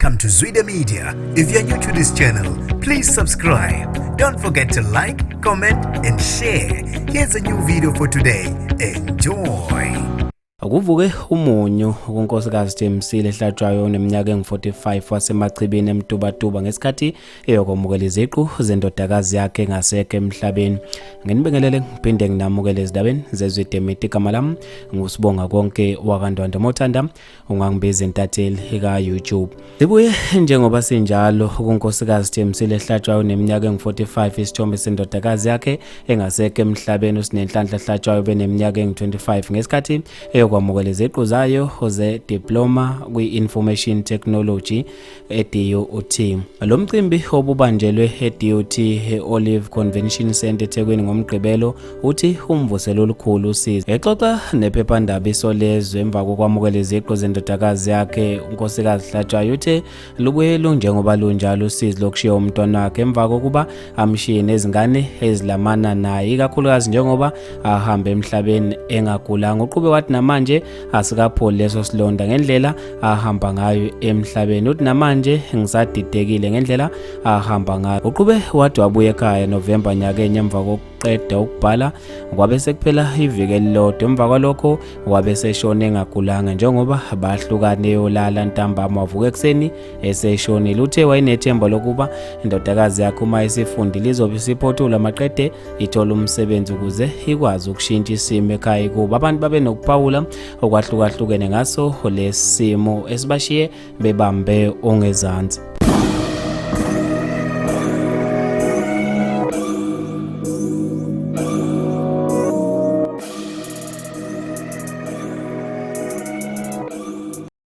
Welcome to Zwida Media. If you're new to this channel, please subscribe. Don't forget to like, comment, and share. Here's a new video for today. Enjoy. Kuvuke umunyu kuNkosikazi Thembisile Hlatshwayo oneminyaka engu-45 waseMachibini eMtubatuba ngesikhathi eyokwamukela iziqu zendodakazi yakhe engasekho emhlabeni. Nginibingelele ngiphinde nginamukele ezindabeni zeZwide Media. Igama lami nguSibonga Konke wakaNdwandwe. Mawuthanda ungangibiza intatheli ka-YouTube. Sibuye njengoba sinjalo kuNkosikazi Thembisile Hlatshwayo oneminyaka engu-45 isithombe sendodakazi yakhe engasekho emhlabeni uSinenhlanhla Hlatshwayo beneminyaka engu-25 ngesikhathi eyokwamukela iziqu zayo ze-diploma kwi-Information Technology e-DUT. Lo mcimbi obubanjelwe e-DUT e-Olive Convention Centre eThekwini ngoMgqibelo uthi umvuselo olukhulu usizo. Exoxa nephephandaba Isolezwe emva kokwamukela iziqu zendodakazi yakhe uNkosikazi Hlatshwayo uthe lubuye lunjengoba lunjalo usizi lokushiya umntwana wakhe emva kokuba amshiye nezingane ezilamana naye ikakhulukazi njengoba ahamba emhlabeni engagulanga. Uqhube wathi namanje asikapholi leso silonda ngendlela ahamba ngayo emhlabeni. Uthi namanje ngisadidekile ngendlela ahamba ngayo. Uqhube wathi wabuya ekhaya November nyakenye emva kokuqeda ukubhala kwabe sekuphela iviki elilodwa. Emva kwalokho wabe seshona engagulanga njengoba bahlukane eyolala ntambama wavuka ekuseni eseshonile. Uthe wayenethemba lokuba indodakazi yakhe uma isifundile izobe isiphothula maqede ithole umsebenzi ukuze ikwazi ukushintsha isimo ekhaya kuba abantu babe nokuphawula okwahlukahlukene ngaso lesimo esibashiye bebambe ongezansi.